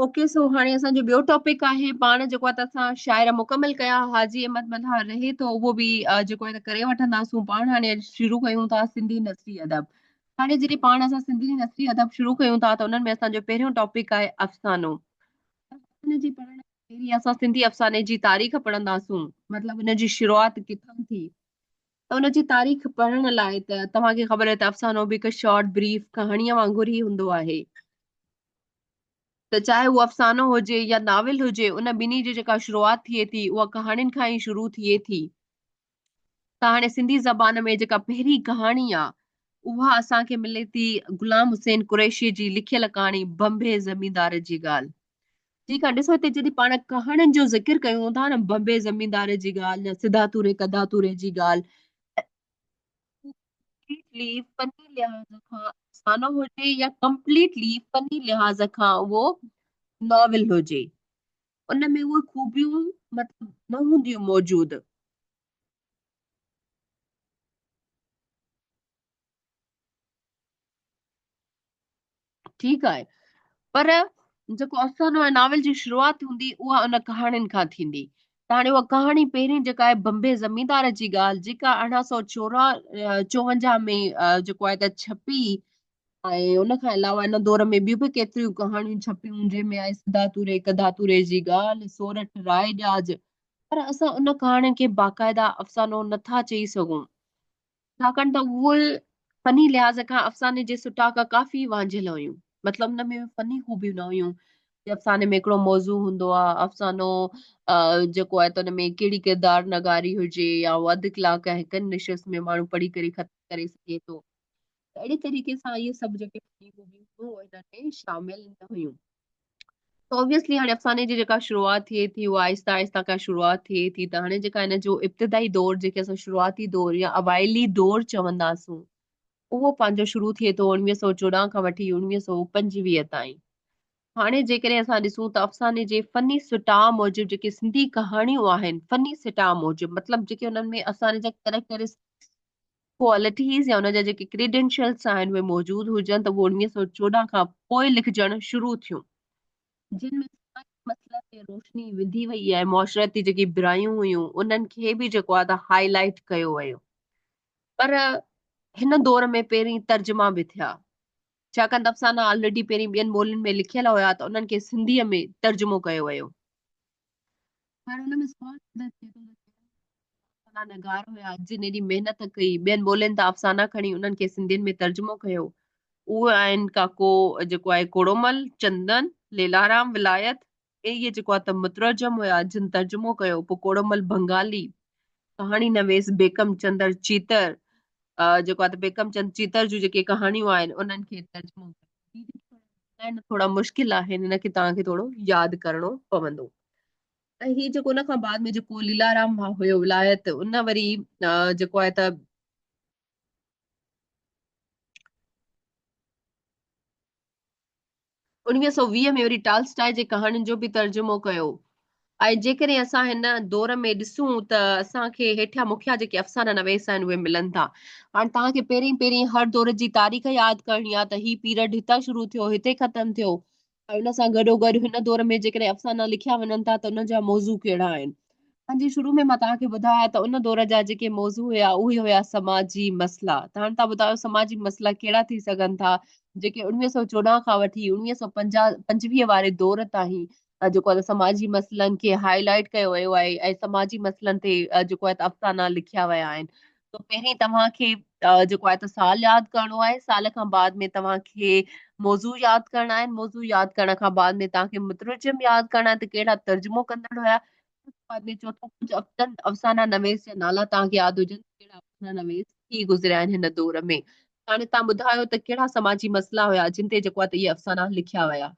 Okay so هاڻي اسان جو ٻيو ٽاپڪ آهي پاڻ جيڪو آهي ته اسان شاعر مڪمل ڪيا حاجي احمد ملاح رهي ٿو اهو به جيڪو آهي ته ڪري وٺنداسون پاڻ هاڻي اڄ شروع ڪيون ٿا سنڌي نثري ادب هاڻي جڏهن پاڻ اسان سنڌي نثري ادب شروع ڪيون ٿا ته انهن ۾ اسان جو پهريون ٽاپڪ آهي افسانو. افساني جي پڙهڻ کان پهرين اسان سنڌي افساني جي تاريخ پڙهنداسون، مطلب ان جي شروعات ڪٿان ٿي. ته ان جي تاريخ پڙهڻ لاء ته توهان کي خبر آهي ته افسانو به هڪ شارٽ بريف ڪهاڻيء وانگر ئي هوندو آهي. ته چاهي اهو افسانو هجي يا ناول هجي ان ٻنهي جي جيڪا شروعات ٿئي ٿي اها ڪهاڻين کان ئي شروع ٿئي ٿي. ته هاڻي سنڌي زبان ۾ جيڪا پهرين ڪهاڻي آ اها اسان کي ملي ٿي غلام حسين قريشي جي لکيل ڪهاڻي ڀنڀي زميندار جي ڳالهه. ٺيڪ آ ڏسو هتي جڏهن پاڻ ڪهاڻين جو ذڪر ڪيون ٿا نه ڀنڀي زميندار جي ڳالهه يا سڌا توري ڪڌا توري جي ڳالهه ڪمپليٽلي فني لحاظ کان افسانو هجي يا ڪمپليٽلي فني لحاظ کان اهو ناول هجي ان ۾ اهي خوبيون مطلب نه هونديون موجود. ٺيڪ آهي پر جيڪو افسانو ۽ ناول جي شروعات هوندي اها ان ڪهاڻين کان ٿيندي ته هاڻي اها ڪهاڻي پهرين جيڪا آهي بمبي زميندار جي ڳالهه جيڪا 1854 ۾ جيڪو آهي ته ڇپي ۽ ان کان علاوه ان دور ۾ ٻيون به ڪيتريون ڪهاڻيون ڇپيون جنهن ۾ آهي سڌا توري ڪڌا توري جي ڳالهه سورٺ راء ڏياج پر اسان ان ڪهاڻين کي باقاعده افسانو نٿا چئي سگهون ڇاڪاڻ ته اهي فني لحاظ کان افساني جي سٽاء کان ڪافي وانجهيل هيون. مطلب ان ۾ فني خوبيون نه هيون. افساني ۾ هڪڙو موضوع هوندو آهي، افسانو جيڪو آهي ته ان ۾ ڪهڙي ڪردار نگاري هجي يا اهو اڌ ڪلاڪ يا هڪ نشست ۾ ماڻهو پڙهي ڪري ختم ڪري سگهي ٿو. اهڙي طريقي سان اهي سڀ جيڪي فني خوبيون هيون اهي هن ۾ شامل نه هيون. ته اوبويسلي هاڻي افساني جي جيڪا شروعات ٿئي ٿي اها آهستي آهستي کان شروعات ٿئي ٿي ته هاڻي جيڪا هن جو ابتدائي دور جيڪي اسان شروعاتي دور يا اوائلي دور چونداسون اهو پنهنجو شروع ٿئي ٿو 1914 کان وٺي 1925 تائين. هاڻي جيڪڏهن اسان ڏسون ته افساني جي فني سٽاء موجب جيڪي سنڌي ڪهاڻيون آهن فني سٽاء موجب مطلب جيڪي انهن ۾ افساني جا ڪريڪٽرسٽڪس ڪوالٽيز يا ان جا جيڪي ڪريڊينشلز آهن اهي موجود هجن ته اهي 1914 کان پوء لکجڻ شروع ٿيون، جن ۾ سماجي مسئلن تي روشني وڌي وئي ۽ معاشرتي جيڪي برايون هيون انهن کي به جيڪو آهي ته هائي لائيٽ ڪيو ويو. پر هن دور ۾ پهرين ترجما به ٿيا، ڇاڪاڻ ته افسانا آلريڊي پهرين ٻين ٻولين ۾ لکيل هيا ته انهن کي سنڌيء ۾ ترجمو ڪيو ويو. هاڻي ان ۾ سوال پيدا ٿئي ٿو ته ڪهڙا افسانا نگار هيا جن ايڏي محنت ڪئي، ٻين ٻولين تان افسانا کڻي انهن کي سنڌين ۾ ترجمو ڪيو. اهي آهن ڪاڪو جيڪو آهي ڪوڙومل، چندن، ليلارام ولايت ۽ اهي جيڪو آهي ته مترجم هيا جن ترجمو ڪيو. پوء ڪوڙومل بنگالي، ڪهاڻي نويس بيڪم چندر چيتر جيڪو آهي ته بيڪم چند چيتر جون جيڪي ڪهاڻيون آهن انهن کي ترجمو ڪيو. هي جيڪي ٿورا مشڪل آهن هن کي توهان کي ٿورو ياد ڪرڻو پوندو. ۽ هي جيڪو ان کان بعد ۾ جيڪو ليلارام هيو ولايت ان وري جيڪو آهي ته 1920 ۾ وري ٽالسٽاء جي ڪهاڻين جو به ترجمو ڪيو ۽ جيڪڏهن اسان هن دور ۾ ڏسون ته اسان کي هيٺيان مکيا جيڪي افسانه نويس آهن اهي ملن ٿا. هاڻ توهان کي پهرين پهرين هر دور جي تاريخ ياد ڪرڻي آهي ته هي پيريڊ هتان شروع ٿيو هتي ختم ٿيو ۽ ان سان گڏوگڏ هن دور ۾ جيڪڏهن افسانا لکيا وڃن ٿا ته ان جا موضوع ڪهڙا آهن. پنهنجي شروع ۾ مان توهان کي ٻڌايا ته ان دور جا جيڪي موضوع هيا اهي هيا سماجي مسئلا. ته هاڻي توهان ٻڌايو سماجي مسئلا ڪهڙا ٿي سگهن ٿا جيڪي 1914 کان وٺي 1925 واري دور تائين جيڪو آهي سماجي مسئلن کي هائي لائيٽ ڪيو ويو آهي ۽ سماجي مسئلن تي جيڪو آهي ته افسانا لکيا ويا آهن ته پهرين توهان کي جيڪو آهي ته سال ياد ڪرڻو آهي سال کان بعد ۾ توهان کي موضوع ياد ڪرڻا آهن موضوع ياد ڪرڻ کان بعد ۾ توهان کي مترجم ياد ڪرڻا آهن ته ڪهڙا ترجمو ڪندڙ هيا بعد ۾ چوٿون ڪجهه افسن افسانا نويس جا نالا توهان کي ياد هجن ڪهڙا افسانا نويس ٿي گذريا آهن هن دور ۾ هاڻي توهان ٻڌايو ته ڪهڙا سماجي مسئلا هيا جن تي جيڪو آهي ته اهي افسانا لکيا ويا.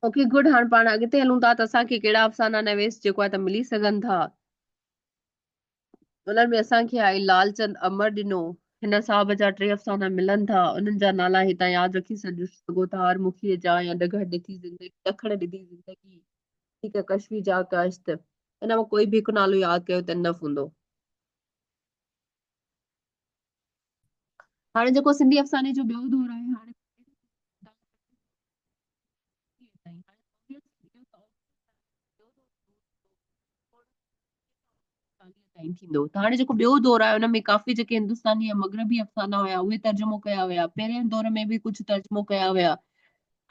اوڪي گڊ هاڻ پاڻ اڳتي هلون ٿا ته اسان کي ڪهڙا افسانا نويس جيڪو آهي ته ملي سگهن ٿا. انهن ۾ اسان کي آهي لال چند امر ڏنو. هن صاحب جا ٽي افسانا ملن ٿا. انهن جا نالا هتان ياد رکي سگهو ٿا، هر مکيء جا يا ڏگهڙ ڏٺي زندگي، ڏکڻ ڏڌي زندگي، ٺيڪ آهي ڪشفي جا ڪشت. ان مان ڪوئي به هڪ نالو ياد ڪيو ته انف هوندو. هاڻي جيڪو سنڌي افساني جو ٻيو دور آهي هاڻي تائين ٿيندو ته هاڻي جيڪو ٻيو دور آهي ان ۾ ڪافي جيڪي هندستاني ۽ مغربي افسانا هيا اهي ترجمو ڪيا ويا پهرين دور ۾ به ڪجهه ترجمو ڪيا ويا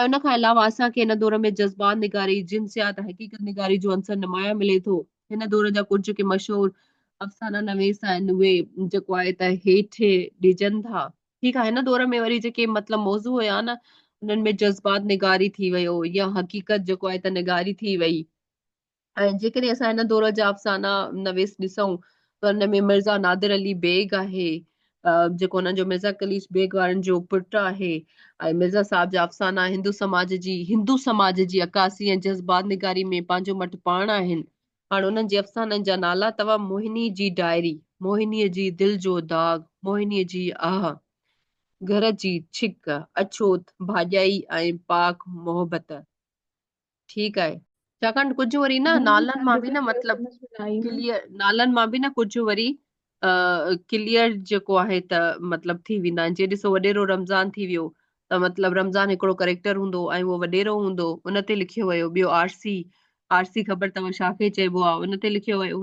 ۽ ان کان علاوه اسان کي هن دور ۾ جذبات نگاري جنسيات حقيقت نگاري جو عنصر نمايان ملي ٿو هن دور جا ڪجهه جيڪي مشهور افسانا نويس آهن اهي جيڪو آهي ته هيٺ ڏجن ٿا. ٺيڪ آهي هن دور ۾ وري جيڪي مطلب موضوع هيا نه انهن ۾ جذبات نگاري ٿي ويو يا حقيقت جيڪو آهي ته نگاري ٿي وئي ۽ جيڪڏهن اسان هن دور جا افسانا نويس ڏسون ته ان ۾ مرزا نادر علي بيگ آهي جيڪو انهن جو مرزا قليچ بيگ وارن جو پٽ آهي ۽ مرزا صاحب جا افسانا هندو سماج جي هندو سماج جي عڪاسي ۽ جذبات نگاري ۾ پنهنجو مٽ پاڻ آهن. هاڻ انهن جي افسانن جا نالا اٿو موهني جي ڊائري، موهنيء جي دل جو داغ، موهنيء جي آهه، گهر جي ڇڪ، اڇوت، ڀاڄائي ۽ پاڪ محبت. ٺيڪ آهي ڇاڪاڻ ڪجهه وري نه نالن مان به نه مطلب ڪليئر نالن مان به نه ڪجهه وري ڪليئر جيڪو آهي ته مطلب ٿي ويندا آهن جي ڏسو وڏيرو رمضان ٿي ويو ته مطلب رمضان هڪڙو ڪريڪٽر هوندو ۽ اهو وڏيرو هوندو ان تي لکيو ويو ٻيو آرسي آرسي خبر اٿو شاخي چئبو آهي ان تي لکيو ويو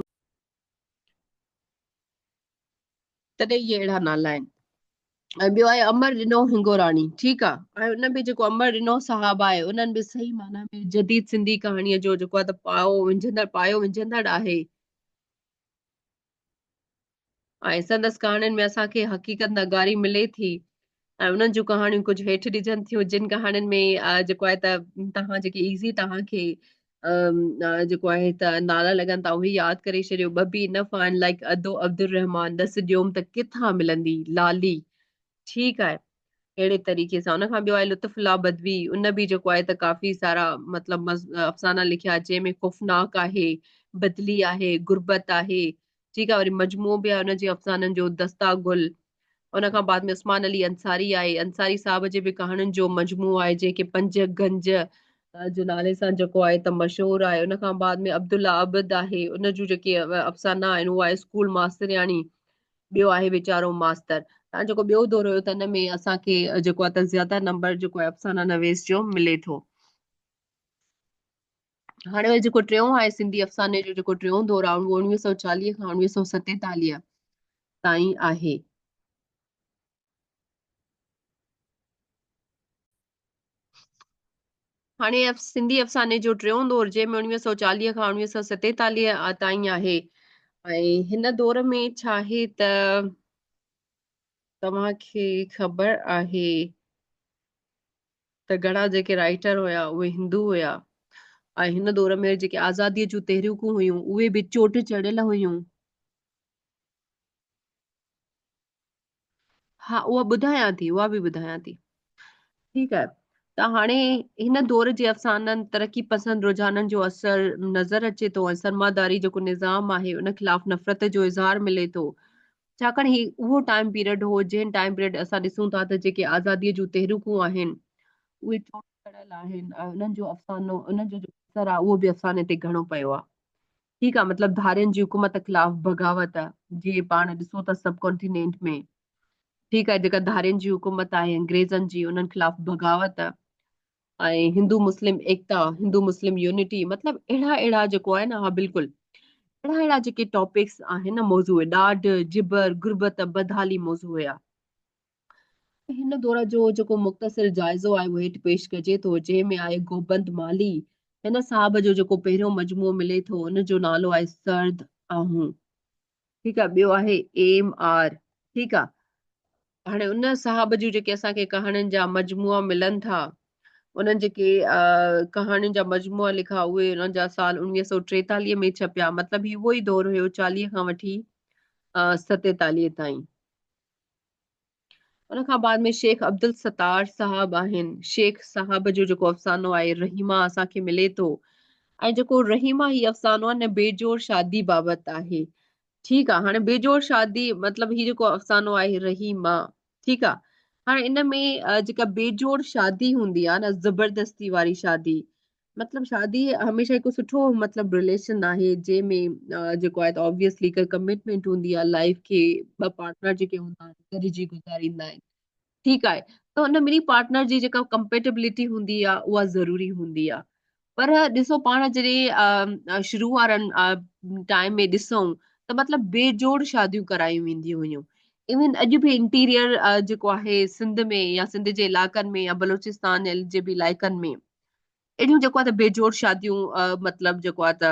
تڏهن اهي اهڙا نالا آهن ۽ ٻيو آهي امر ڏنو هنگوراڻي ٺيڪ آ ۽ ان به جيڪو امر ڏنو صاحب آهي انهن به صحيح معنيٰ ۾ جديد سنڌي ڪهاڻيء جو جيڪو آهي ته پايو وجهندڙ پايو وجهندڙ آهي ۽ سندس ڪهاڻين ۾ اسان کي حقيقت نگاري ملي ٿي ۽ انهن جون ڪهاڻيون ڪجهه هيٺ ڏجن ٿيون جن ڪهاڻين ۾ جيڪو آهي ته توهان جيڪي ايزي توهان کي جيڪو آهي ته نالا لڳن ٿا اهي ياد ڪري ڇڏيو ٻه به انف آهن لائڪ ادو عبدالرحمان ڏس ڏيوم ته ڪٿان ملندي لالي ٺيڪ آهي اهڙي طريقي سان ان کان ٻيو آهي لطف الله بدوي ان به جيڪو آهي ته ڪافي سارا مطلب افسانا لکيا جنهن ۾ خوفناڪ آهي بدلي آهي غربت آهي ٺيڪ آهي وري مجموعو به آهي ان جي افسانن جو دستا گل ان کان بعد ۾ عثمان علي انصاري آهي انصاري صاحب جي به ڪهاڻين جو مجموعو آهي جنهن کي پنج گنج جي نالي سان جيڪو آهي ته مشهور آهي ان کان بعد ۾ عبدالله عبد آهي ان جون جيڪي افسانا آهن اهو آهي اسڪول ماسترياڻي ٻيو آهي ويچارو ماستر تان جيڪو ٻيو دور هيو ته ان ۾ اسان کي جيڪو آهي ته زياده نمبر جيڪو آهي افسانا نويس جو ملي ٿو. هاڻي وري جيڪو ٽيون آهي سنڌي افساني جو جيڪو ٽيون دور آهي اهو 1940 کان 1947 تائين آهي. هاڻي سنڌي افساني جو ٽيون دور جنهن ۾ 1940 کان 1947 تائين آهي ۽ هن دور ۾ ڇا آهي ته توهان کي خبر آهي ته گهڻا جيڪي رائيٽر هيا اهي هندو هيا ۽ هن دور ۾ جيڪي آزاديء جون تحريڪون هيون اهي به چوٽ چڙهيل هيون. ها اها ٻڌايان ٿي اها به ٻڌايان ٿي. ٺيڪ آهي ته هاڻي هن دور جي افسانن ترقي پسند رجحانن جو اثر نظر اچي ٿو ۽ سرماداري جيڪو نظام آهي ان خلاف نفرت جو اظهار ملي ٿو ڇاڪاڻ هي اهو ٽائيم پيريڊ هو جنهن ٽائيم پيريڊ اسان ڏسون ٿا ته جيڪي آزاديء جون تحريڪون آهن اهي چوٽ چڙهيل آهن ۽ انهن جو افسانو انهن جو جيڪو اثر آهي اهو به افساني تي گهڻو پيو آهي ٺيڪ آهي مطلب ڌارين جي حڪومت خلاف بغاوت جيئن پاڻ ڏسون ٿا سب ڪانٽينينٽ ۾ ٺيڪ آهي جيڪا ڌارين جي حڪومت آهي انگريزن جي انهن خلاف بغاوت ۽ هندو مسلم ايڪتا هندو مسلم يونٽي مطلب اهڙا اهڙا جيڪو آهي نه ها بلڪل اهڙا اهڙا جيڪي ٽاپڪس آهن نه موضوع ڏاڍ جبر غربت بدحالي موضوع هيا هن دور جو جيڪو مختصر جائزو آهي اهو هيٺ پيش ڪجي ٿو جنهن ۾ آهي گوبند مالهي هن صاحب جو جيڪو پهريون مجموعو ملي ٿو ان جو نالو آهي سرد آهون ٺيڪ آهي ٻيو آهي ايم آر ٺيڪ آهي هاڻي ان صاحب جون جيڪي اسان کي ڪهاڻين جا مجموعا ملن ٿا انهن جيڪي ڪهاڻين جا مجموعا لکا اهي انهن جا سال 1943 ۾ ڇپيا مطلب هي اهو ئي دور هيو 40 کان وٺي 47 تائين ان کان بعد ۾ شيخ عبدالستار صاحب آهن. شيخ صاحب جو جيڪو افسانو آهي رحيما اسان کي ملي ٿو ۽ جيڪو رحيما هي افسانو آهي نه بي جوڙ شادي بابت آهي. ٺيڪ آهي هاڻي بي جوڙ شادي مطلب هي جيڪو افسانو آهي رحيما ٺيڪ آهي هاڻي ان ۾ جيڪا بي جوڙ شادي هوندي آهي نه زبردستي واري شادي مطلب شادي هميشه هڪ سٺو مطلب رليشن آهي جنهن ۾ جيڪو آهي ته آبويسلي هڪ ڪمٽمينٽ هوندي آهي لائف کي ٻه پارٽنر جيڪي هوندا آهن گڏجي گذاريندا آهن ٺيڪ آهي ته ان ٻنهي پارٽنر جي جيڪا ڪمپيٽيبلٽي هوندي آهي اها ضروري هوندي آهي پر ڏسو پاڻ جڏهن شروع وارن ٽائيم ۾ ڏسون ته مطلب بي جوڙ شاديون ڪرايون وينديون هيون ايون اڄ به انٽيريئر جيڪو آهي سنڌ ۾ يا سنڌ جي علائقن ۾ يا بلوچستان جي به علائقن ۾ اهڙيون جيڪو آهي ته بي جوڙ شاديون مطلب جيڪو آهي ته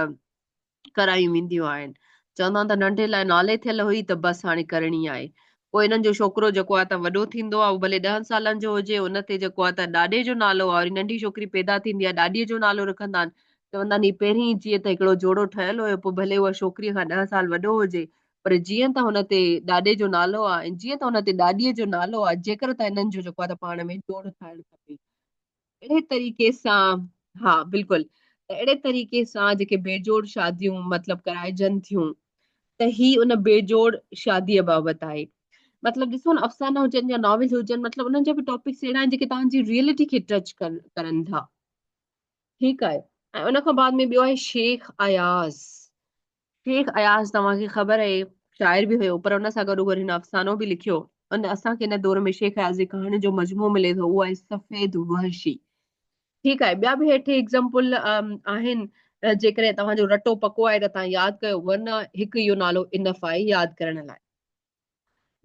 ڪرايون وينديون آهن. چوندا آهن ته ننڍي لاء نالي ٿيل هئي ته بس هاڻي ڪرڻي آهي. پوء انهن جو ڇوڪرو جيڪو آهي ته وڏو ٿيندو آهي اهو ڀلي ڏهن سالن جو هجي ان تي جيڪو آهي ته ڏاڏي جو نالو آهي وري ننڍي ڇوڪري پيدا ٿيندي آهي ڏاڏيء جو نالو رکندا آهن. چوندا آهن هي پهرين جيئن ته هڪڙو جوڙو ٺهيل هيو پوء ڀلي اها ڇوڪريء کان ڏهه سال وڏو هجي پر جيئن ته هن تي ڏاڏي جو نالو آهي ۽ جيئن ته هن تي ڏاڏيء جو نالو آهي جيڪر ته انهن جو جيڪو آهي ته پاڻ ۾ جوڙ ٺاهڻ کپي. اهڙي طريقي سان ها بلڪل ته اهڙي طريقي سان جيڪي بيجوڙ شاديون مطلب ڪرائجن ٿيون ته هي ان بيجوڙ شاديء بابت آهي مطلب ڏسو نه افسانا هجن يا ناول هجن مطلب انهن جا به ٽاپڪس اهڙا آهن جيڪي توهان جي ريئلٽي کي ٽچ ڪرن ٿا ٺيڪ آهي ۽ ان کان بعد ۾ ٻيو آهي شيخ اياز شيخ اياز توهان کي خبر آهي شاعر به هيو پر ان سان گڏوگڏ هن افسانو به لکيو. ان اسان کي هن دور ۾ شيخ اياز جي ڪهاڻين جو مجموعو ملي ٿو اهو آهي سفيد وحشي. ٺيڪ آهي ٻيا به هيٺ ايگزامپل آهن جيڪڏهن توهان جو رٽو پڪو آهي ته توهان ياد ڪيو ورنه هڪ اهو نالو انف آهي ياد ڪرڻ لاء.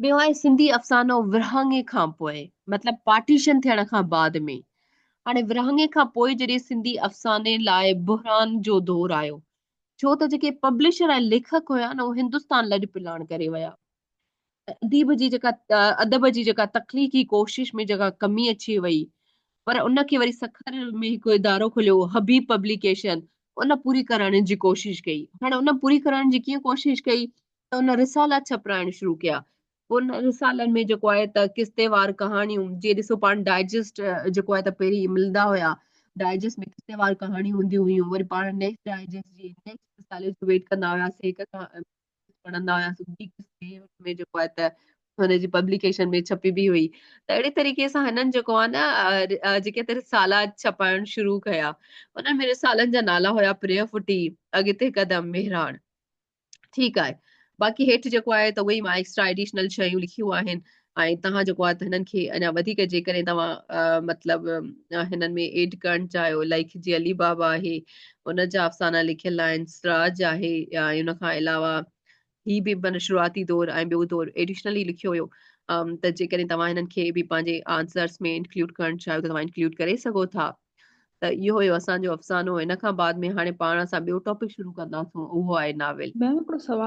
ٻيو آهي سنڌي افسانو ورهاڱي کان پوء مطلب پارٽيشن ٿيڻ کان بعد ۾ هاڻي ورهاڱي کان پوء جڏهن سنڌي افساني لاء بحران جو دور آيو ڇو ته جيڪي پبلشر ۽ ليکڪ هيا نه اهي هندستان لڏ پلاڻ ڪري ويا اديب جي جيڪا ادب جي جيڪا تخليقي ڪوشش ۾ جيڪا ڪمي اچي وئي پر ان کي وري سکر ۾ هڪ ادارو کليو حبيب پبليڪيشن ان پوري ڪرڻ جي ڪوشش ڪئي هاڻي ان پوري ڪرڻ جي ڪيئن ڪوشش ڪئي ته ان رسالا ڇپرائڻ شروع ڪيا. پوء ان رسالن ۾ جيڪو آهي ته قسطيوار ڪهاڻيون جيئن ڏسو پاڻ ڊائجسٽ جيڪو آهي ته پهرين ملندا هيا ڊائجسٽ ۾ قسطيوار ڪهاڻيون هونديون هيون وري پاڻ نيڪسٽ ڊائجسٽ جي نيڪسٽ رسالي جو ويٽ ڪندا هياسين هڪ پڙهندا هياسين ٻي قسط ۾ جيڪو آهي ته هن جي پبليڪيشن ۾ ڇپي به هئي ته اهڙي طريقي سان هنن جيڪو آهي نه جيڪي ته رسالا ڇپائڻ شروع ڪيا انهن ۾ رسالن جا نالا هيا پرينء ڦٽي اڳتي قدم مهراڻ ٺيڪ آهي باقي هيٺ جيڪو آهي ته اهي مان ايڪسٽرا ايڊيشنل شيون لکيون آهن ۽ توهان جيڪو آهي ته هنن کي اڃا وڌيڪ جيڪڏهن توهان مطلب هنن ۾ ايڊ ڪرڻ چاهيو لائڪ جي علي بابا آهي ان جا افسانا لکيل آهن سراج آهي يا ان کان علاوه هي به معنی شروعاتي دور ۽ ٻيو دور ايڊيشنلي لکيو ويو ته جيڪڏهن توهان هنن کي به پنهنجي آنسرس ۾ انڪلوڊ ڪرڻ چاهيو ته توهان انڪلوڊ ڪري سگهو ٿا ته اهو هيو اسان جو افسانو ان کان بعد ۾ هاڻي پاڻ اسان ٻيو ٽاپڪ شروع ڪنداسون اهو آهي ناول. ميم هڪڙو سوال.